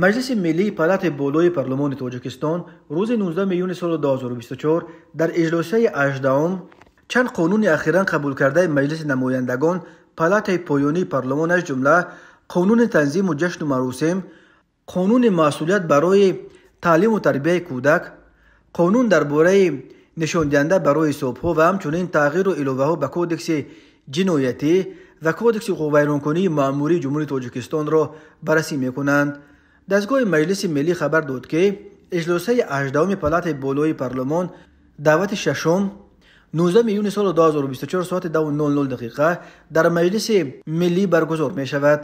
Маҷлиси миллии палатаи болои парлумони Тоҷикистон рӯзи 19 июни соли 2024 дар иҷлосияи 18-ум чанд қонуни ахиран қабулкардаи Маҷлиси намояндагон палатаи поёнии парлумон, аз ҷумла қонуни танзиму ҷашну маросим, қонуни масъулият барои таълиму тарбияи кӯдак, қонун дар бораи нишондиҳанда барои ҳисобҳо ва ҳамчунин тағйиру иловаҳо ба Кодекси ҷиноятӣ ва Кодекси ҳуқуқвайронкунии маъмурии Ҷумҳурии Тоҷикистонро баррасӣ мекунанд. Дастгоҳи Маҷлиси миллӣ хабар дод, ки иҷлосияи 18-уми палатаи болои парлумон даъвати шашум 19 июни соли 2024 соати 10:00 дақиқа дар Маҷлиси миллӣ баргузор мешавад.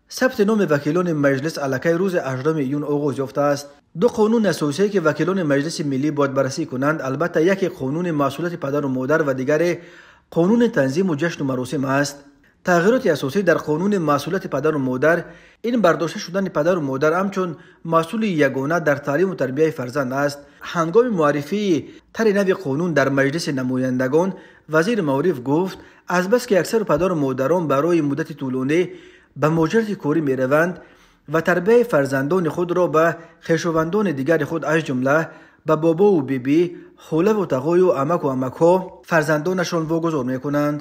Сабти номи вакилони маҷлис аллакай рӯзи 18 июн оғоз ёфтааст. Ду қонуни асосие, ки вакилони Маҷлиси миллӣ бояд баррасӣ кунанд, албатта, яке қонуни масъулияти падару модар ва дигаре қонуни танзиму ҷашну маросим аст. Тағйироти асосӣ дар қонуни масъулияти падару модар ин бардошта шудани падару модар ҳамчун масъули ягона дар таълиму тарбияи фарзанд аст. Ҳангоми муаррифии тарҳи нави қонун дар Маҷлиси намояндагон вазири маориф гуфт, азбаски аксари падару модарон барои муддати тӯлонӣ ба муҳоҷирати корӣ мераванд ва тарбияи фарзандони худро ба хешовандони дигари худ, аз ҷумла ба бобову бибӣ, холаву тағою, амаку амакҳо фарзандонашон вогузор мекунанд.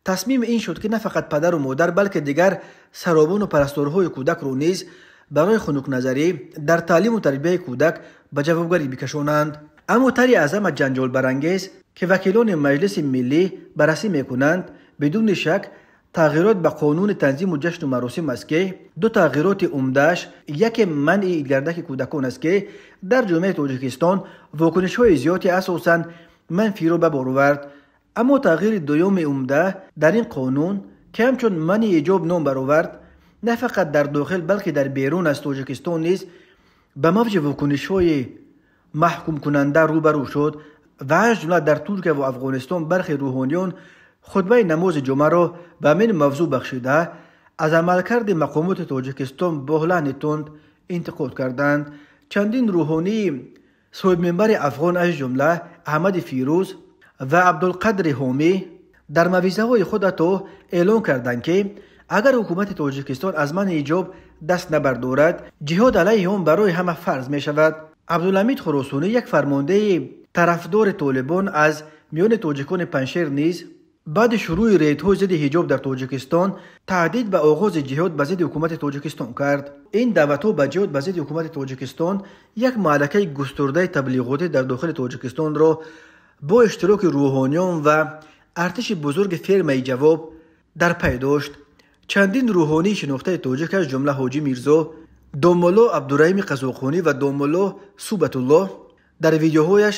Тасмим ин шуд, ки на фақат падару модар, балки дигар саробону парасторҳои кӯдакро низ барои хунукназарӣ дар таълиму тарбияи кӯдак ба ҷавобгарӣ бикашонанд. Аммо тарҳи аъзама ҷанҷолбарангез, ки вакилони Маҷлиси миллӣ баррасӣ мекунанд, бидуни шак тағйирот ба қонуни танзиму ҷашну маросим аст, ки ду тағйироти умдааш яке манъи идгардаки кӯдакон аст, ки дар ҷомеаи Тоҷикистон вокунишҳои зиёди асосан манфиро ба бор овард. Аммо тағйири дуюми умда дар ин қонун, ки ҳамчун манъи ҳиҷоб ном баровард, на фақат дар дохил, балки дар берун аз Тоҷикистон низ ба мавҷи вокунишҳои маҳкумкунанда рӯбарӯ шуд ва аз ҷумла дар Туркия ва Афғонистон бархе рӯҳониён хутбаи намози ҷумъаро ба ҳамин мавзӯъ бахшида, аз амалкарди мақомоти Тоҷикистон бо лаҳни тунд интиқод карданд. Чандин рӯҳонии соҳибминбари афғон, аз ҷумла Аҳмади Фирӯз ва Абдулқадри Ҳомӣ, дар мавъизаҳои худ ҳатто эълон карданд, ки агар ҳукумати Тоҷикистон аз манъи ҳиҷоб даст набардорад, ҷиҳод алайҳи он барои ҳама фарз мешавад. Абдулҳамид Хуросонӣ, як фармондеҳи тарафдори толибон аз миёни тоҷикони Панҷшер, низ баъди шурӯъи рейдҳои зидди ҳиҷоб дар Тоҷикистон таҳдид ба оғози ҷиҳод ба зидди ҳукумати Тоҷикистон кард. Ин даъватҳо ба ҷиҳод ба зидди ҳукумати Тоҷикистон як маъракаи густурдаи таблиғотӣ дар дохили Тоҷикистонро бо иштироки рӯҳониён ва артиши бузурги фирмаи «Ҷавоб» дар пай дошт. Чандин рӯҳонии шинохтаи тоҷик, аз ҷумла Ҳоҷӣ Мирзо, домулло Абдураҳими Қазоқхонӣ ва домулло Субатуллоҳ дар видеоҳояш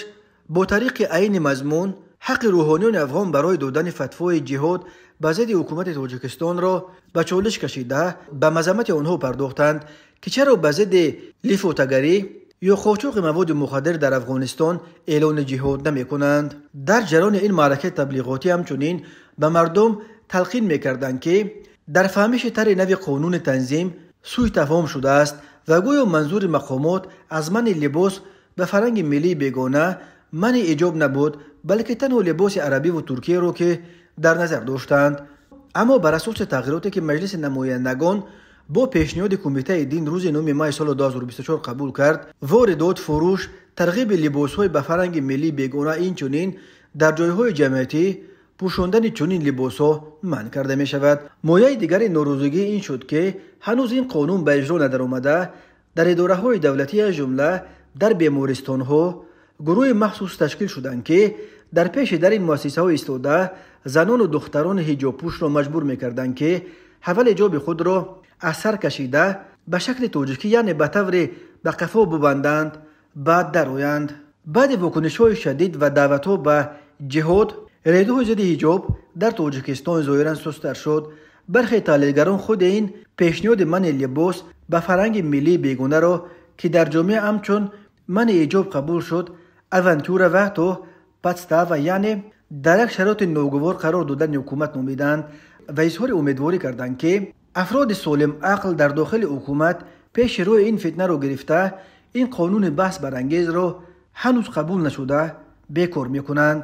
бо тариқи айни мазмун ҳаққи рӯҳониёни афғон барои додани фатвои ҷиҳод ба зидди ҳукумати Тоҷикистонро ба чолиш кашида, ба мазаммати онҳо пардохтанд, ки чаро ба зидди лифотагарӣ ё қочоқи маводи мухаддир дар Афғонистон эълони ҷиҳод намекунанд. Дар ҷараёни ин маъракаи таблиғотӣ ҳамчунин ба мардум талқин мекарданд, ки дар фаҳмиши тарҳи нави қонуни танзим сӯи тафоҳум шудааст ва гӯё манзури мақомот аз манъи либос ба фарҳанги миллии бегона манъи ҳиҷоб набуд, балки танҳо либоси арабиву туркияро ки дар назар доштанд. Аммо бар асоси тағйироте, ки Маҷлиси намояндагон бо пешниҳоди Кумитаи дин рӯзи 9 май соли 2024 қабул кард, воридот, фурӯш, тарғиби либосҳои ба фарҳанги миллии бегона, инчунин дар ҷойҳои ҷамъиятӣ пӯшондани чунин либосҳо манъ карда мешавад. Мояи дигари норозигӣ ин шуд, ки ҳанӯз ин қонун ба иҷро надаромада, дар идораҳои давлатӣ, аз ҷумла дар бемористонҳо, гурӯҳи махсус ташкил шуданд, ки дар пеши дари муассисаҳо истода, занону духтарони ҳиҷобпӯшро маҷбур мекарданд, ки ҳаввал ҳиҷоби худро аз сар кашида, ба шакли тоҷикӣ, яъне ба тавре ба қафо бубанданд, баъд дароянд. Баъди вокунишҳои шадид ва даъватҳо ба ҷиҳод, рейдҳои зидди ҳиҷоб дар Тоҷикистон зоҳиран сусттар шуд. Бархе таҳлилгарон худи ин пешниҳоди манъи либос ба фарҳанги миллии бегонаро, ки дар ҷомеа ҳамчун манъи ҳиҷоб қабул шуд, авантюра ва ҳатто подстава, яъне дар як шароити ногувор қарор додани ҳукумат номиданд ва изҳори умедворӣ карданд, ки афроди солим ақл дар дохили ҳукумат пеши рӯи ин фитнаро гирифта, ин қонуни баҳсбарангезро ҳанӯз қабул нашуда бекор мекунанд.